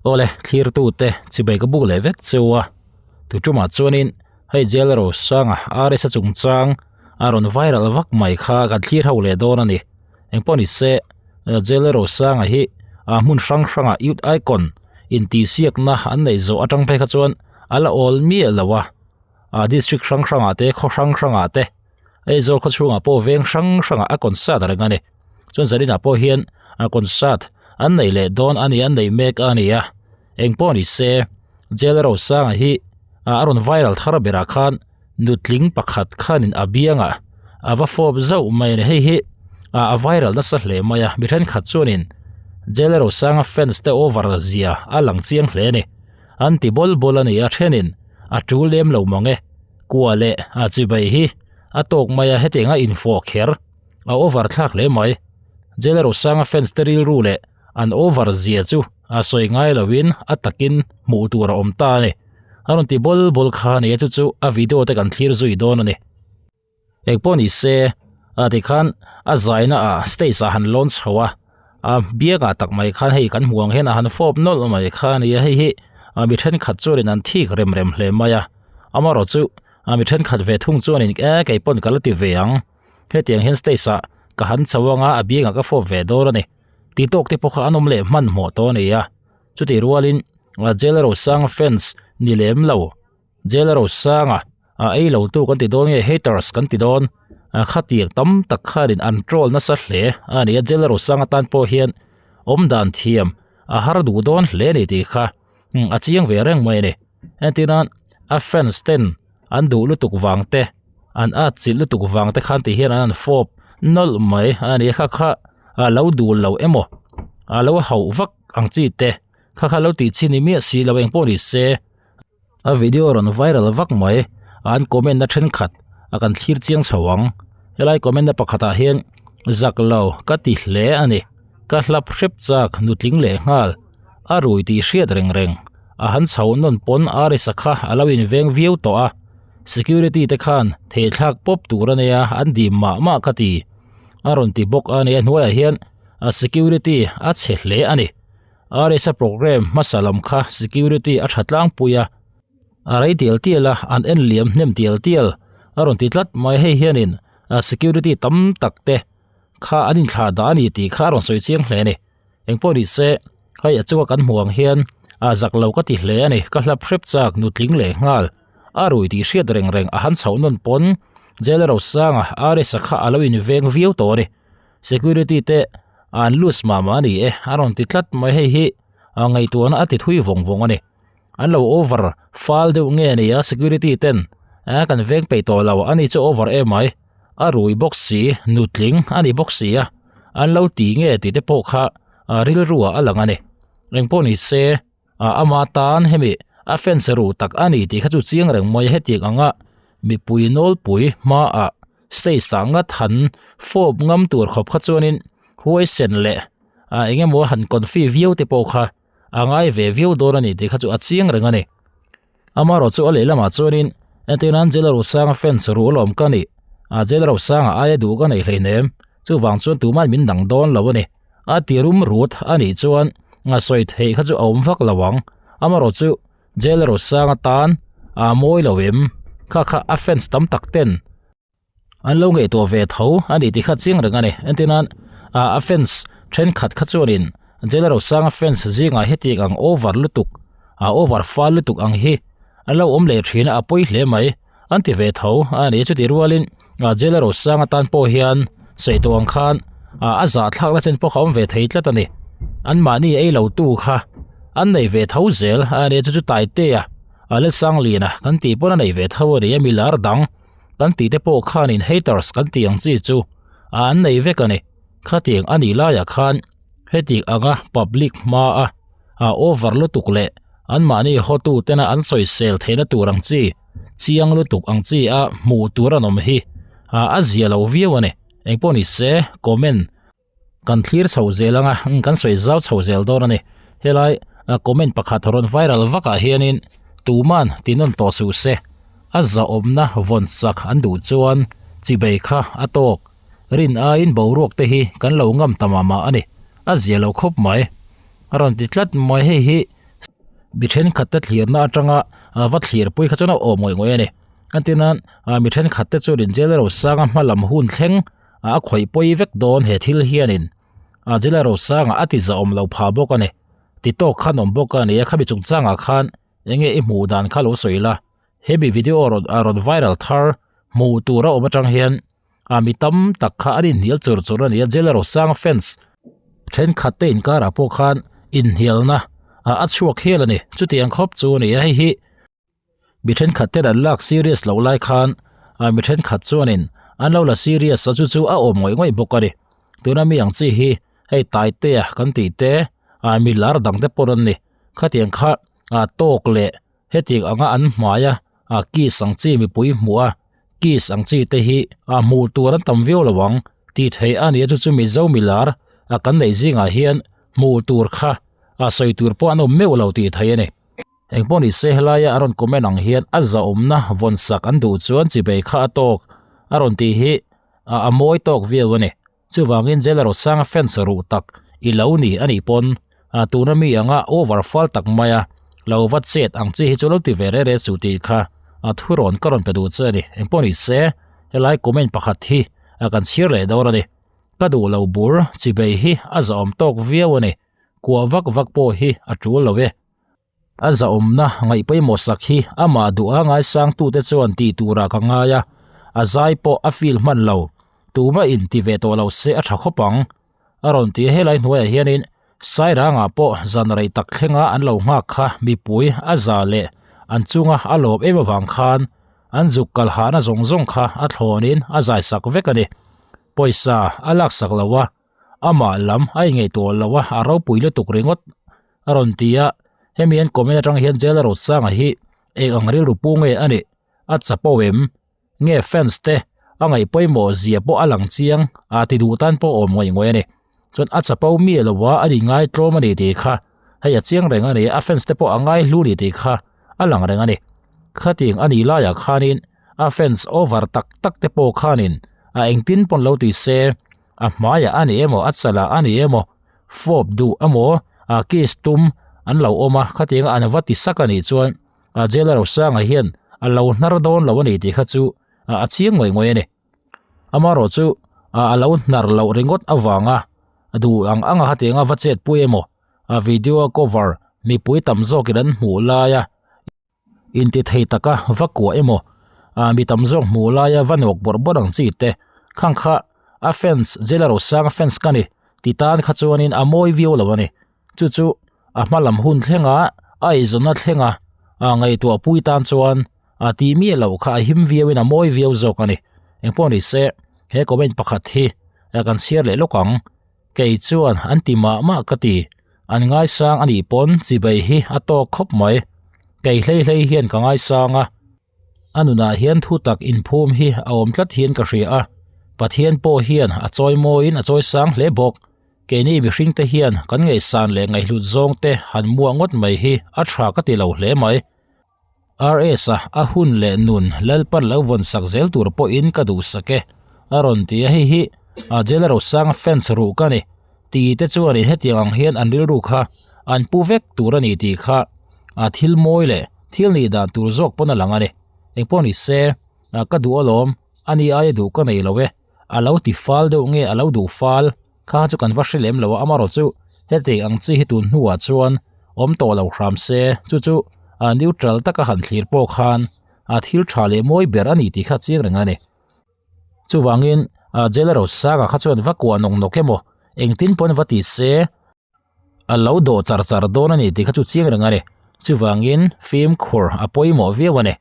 Awle thlirtute chibai ka buk leh vek cheu a, tuṭumah chuanin hei Jail Rosanga RS-a chungchang a rawn viral vak mai kha kan thlir ho leh dawn a ni. Engpawh ni se Jail Rosanga hi a hmun hrang hrangah Youth Icon intihsiakna an neih zawh atang phei kha chuan a la awl miah lo a, a district hrang hrangah te khaw hrang hrangah te Aizawl khaw chhungah pawh veng hrang hrangah a concert reng a ni. Chuan zaninah pawh hian a concert an neih leh dawn a ni an neih mek a ni a, engpawh ni se Jail Rosanga hi a rawn viral thar berah khan nutling pakhat khanin a biangah a va fawp zauh mai a ni. Hei hi a viral nasa hle mai a, mi thenkhat chuanin Jail Rosanga fans te over zia a lang chiang hle a ni. An ti bawl bawl a ni a, thenin a tul lem lo mang e, kua leh a chibai hi a tawk mai a, hetianga infawh kher a over thlak hle mai. Jail Rosanga fans te rilru leh an over zia chu a sawi ngai loin a takin hmuh tur a awm ta a ni. A rawn ti bawl bawl kha a ni a, chu chu a video te kan thlir zui dawn a ni. Engpawh ni se a tikhan a zaina ah stage ah han lawn chho a, a biakah tak mai khan hei kan hmuh ang hian a han fawp nawlh mai kha a ni a, hei hi a mi thenkhat chuanin an thik rem rem hle mai a, amaherawhchu a mi thenkhat ve thung chuanin e kei pawn ka la ti ve ang hetiang hian stage ah ka han chho anga a biangah ka fawp ve dawn a ni tih tawk te pawh kha an awm leh hmanhmawh tawh a ni a, chutih rualin Jail Rosanga fans ni lem lo. Jail Rosanga a ei lo tu kan ti dawn nge haters kan ti dawn a khatiang tam tak khanin an troll nasa hle a ni a Jail Rosanga tan pawh hian awm dan thiam a har duh dawn hle a ni tih kha a chiang ve reng mai a ni entir nan a fans ten an duh lutuk vang te an at chilh lutuk vang te khan ti hian an han fawp nawlh mai a ni a kha kha a lo dul lo emaw a lo hauh vak ang chi te kha kha lo tih chi ni miah si lo engpawh ni se. A video rawn viral vak mai an comment na thenkhat a kan thlir chiang chho ang helai comment na pakhat ah hian zak lo ka ti hle a ni ka hlap hrep chak nutling leh nghal a rui tih hriat reng reng a han chho nawn pawn arisa kha a lo in veng viau tawh a security te khan theithlak pawp tur a nia an dim mah mah ka ti a rawn ti bawk a ni a hnuaiah hian a security a chhe hle a ni. RSA program hmasa lam kha security a tha tlangpui a, a rei tial tial a, an en liam hnem tial tial a rawn ti tlat mai. Hei hianin security tam tak te kha an inthlah dah a ni tih kha a rawn sawi chiang hle a ni. Engpawh ni se, hei a chunga kan hmuh ang hian a zak lo ka ti hle a ni, ka hlap hrep chak nutling leh nghal a rui tih hriat reng reng a han chhoh nawn pawn Jail Rosanga RSA kha a lo inveng viau tawh a ni. Security te an loose mah mah a ni e a rawn ti tlat mai hei hi a ngaihtuahna a ti thui vawng vawng a ni an lo over fal deuh nge a ni a security ten a kan veng peih tawh lo a ni chu over em mai a rui bawk si nutling a ni bawk si a an lo ti nge tih te pawh kha a rilru ah a lang a ni engpawh ni se a ama tan hemi a fans ruh tak a ni tih kha chu chiang reng mai hetiang anga mipui nawlpui hmaah stage ah ngat han fawp ngam tur khawp kha chuanin huai sen leh ah eng emaw han confi viau te pawh kha a ngai ve viau dawn a ni tih kha chu a chiang reng a ni. Amaherawh chu a lehlamah chuanin entir nan Jail Rosanga fans ruh alawm ka nih a Jail Rosanga aia duh ka nei hleinem chuvang chuan tumahin min dang dawn lo a ni a ti rum rut a nih chuan a sawi theih kha chu a awm vak lo ang amaherawh chu Jail Rosanga tan a mawi lo em kha kha a fans tam tak ten An lo ngaihtuah ve tho a ni tih kha chiang reng a ni. Entir nan ah a fans thenkhat kha chuanin Jail Rosanga fans zingah hetiang ang over lutuk ah over fal lutuk ang hi an lo awm leh thin a a pawi hle mai an ti ve tho a ni. Chutih rualin ah Jail Rosanga tan pawh hian sawi tawh ang khan ah a zahthlak na chen pawh kha a awm ve thei tlat a ni. Anmahni ei lo tu kha an nei ve tho zel a ni. Chu chu Taitea a Lalsangliana kan tih pawn a nei ve tho a ni a milar dang. Kan tih te pawh khanin haters kan tih ang chi chu a an nei vek a ni. Khatiang a nih laiah khan heti anga public hma a a over lutuk leh anmahni hotu tena an sawisel theihna tur ang chi chiang lutuk ang chi a hmuh tur an awm hi a a zia lo viau a ni. Engpawh ni se comment Kan thlir chho zel anga kan sawi zau chho zel dawn a ni. Helai comment pakhat rawn viral vakah hianin tuman ti nawn tawh suh se, a zahawmna vawn sak an duh chuan chibei kha a tawk. Rin aiin boruak te hi kan lo ngam ta mah mah a ni. A zia lo khawp mai. A rawn ti tlat mai hei hi. Mi thenkhat te thlirna atanga va thlirpui kha chuan a awm ngawih ngawih a ni. Entir nan mi thenkhat te chuanin Jail Rosanga hma lam hun thleng a khawih pawi vek dawn he thil hianin Jail Rosanga a ti zahawm lo phah bawk a ni. Ti tawk khan awm bawk a ni a, khami chungchangah khan eng nge i hmuh dan kha lo sawi la. Hemi video rawn rawn viral thar hmuh tur a awm atang hian a mi tam tak kha an inhnial chur chur a ni a Jail Rosanga fans thenkhat te inkarah pawh khan inhnialna a chhuak hial a ni. Chutiang khawp chu a ni a, hei hi mi thenkhat ten an lak serious loh lai khan mi thenkhat chuanin an lo la serious a chu chu a awm ngawih ngawih bawk a ni. Tuna mi ang chi hi hei Taitea kan tih te mi lar dang te pawh an ni. Khatiang kha tawk leh Hetiang anga an hmaia a kiss ang chi mipui hmuh a, kiss ang chi te hi a hmuh tur an tam viau lo ang tih theih a ni a, chu chu Mizo milar a kan neih zingah hian hmuh tur kha a sawi tur pawh an awm meuh lo tih theih a ni. Engpawh ni se helaia a rawn comment ang hian a zahawmna vawn sak an duh chuan chibei kha a tawk a rawn tih hi a mawi tawk viau a ni. Chuvangin Jail Rosanga fans ruh tak i lo ni a nih pawn tuna mi anga over fal tak maia lo va chet ang chi hi chu lo ti ve re re suh tih kha a thurawn ka rawn pe duh che a ni. Engpawh ni se helai comment pakhat hi kan chhir leh dawn a ni. Ka duh lo bur chibei hi a zahawm tawk viau a ni. Kuah vak vak pawh hi a tul lo e. A zahawmna ngaih pawimawh sak hi amah duha ngaisangtute chuan tih turah ka ngai a, a zai pawh a feel hman lo. Tumah in ti ve tawh lo se a tha khawp ang. A rawn ti a, helai hnuaiah hianin Sairangah pawh zan rei tak thlenga an lo nghak kha mipui a za leh an chunga a lawm em avang khan an zuk kal hahna zawng zawng kha a thlawnin a zai sak vek a ni. Pawisa a laksak lo a. Amah lam a ingaihtuah lo a, a ropui lutuk ringawt a rawn ti a. Hemi an comment atang hian Jail Rosanga hi eng ang rilru pu nge a nih? A chapo em? Nge fans te a ngaih pawimawh zia pawh a lang chiang a ti duh tan pawh awm ngawih ngawih a ni. Chuan a chapo mi lo a, a ni ngaitlawm a ni tih kha hei a chiang reng a ni. A fans te pawh a ngaihlu ni tih kha a lang reng a ni. Khating a nih laiah khanin a fans over tak tak te pawh khanin a engtin pawn lo ti se A hmaiah a ni emaw, a chalah a ni emaw, fawp duh emaw, a kiss tum an lo awm a, khatianga an va ti sak a nih chuan a Jail Rosanga hian a lo hnar dawn lo a ni tih kha chu a chiang ngawih ngawih a ni. Amaherawh chu a lo hnar loh ringawt avanga duh ang anga khatianga va chetpui emaw, a video cover mipui tam zawkin an hmuh laia Inti thei taka va kuah emaw ah mi tam zawk hmuh laia va nawk bawrh bawrh ang chi te khang kha a fans Jail Rosanga fans ka ni ti tan kha chuanin a mawi viau lo a ni chu chu a hma lam hun thlenga a eizawnna thlenga ah ngaihtuah pui tan chuan a tih miah loh kha a him viau in a mawi viau zawk a ni engpawh ni se he comment pakhat hi kan chhiar leh lawk ang. Kei chuan an ti mah mah ka ti. An ngaisang a nih pawn chibei hi a tawk khawp mai. Kei hlei hlei hian ka ngaisang a. A nunah hian thu tak inphum hi a awm tlat hian ka hria a. Pathian pawh hian a chawi mawiin a chawi sang hle bawk. Keini mihringte hian kan ngaihsan leh ngaihhlut zawngte han muah ngawt mai hi a tha ka ti lo hle mai. RS-a a hun leh nun Lalpan lo vawn sak zel tur pawhin ka duhsak e, a rawn ti a, hei hi a Jail Rosanga fans ruh ka ni ti te chuanin hetiang ang hian an rilru kha an pu vek tur a ni tih kha a thil mawi leh thil nih dan tur zawk pawn a lang a ni. Engpawh ni se, ka duh alawm, ani aia duh ka nei lo e, a lo ti fal deuh nge a lo duh fal? Kha chu kan va hre lem lo a, amarawh chu heti ang chi hi tun hnuah chuan awm tawh lo hram se, chu chu neutral taka han thlir pawh khan a thil tha leh mawi ber a ni tih kha chiang reng a ni. Chuvangin Jail Rosanga kha chuan va kuah nawk nawk emaw engtin pawn va ti se, a lo dawh char char dawn a ni tih kha chu chiang reng a ni. Chuvangin fimkhur a pawimawh viau a ni.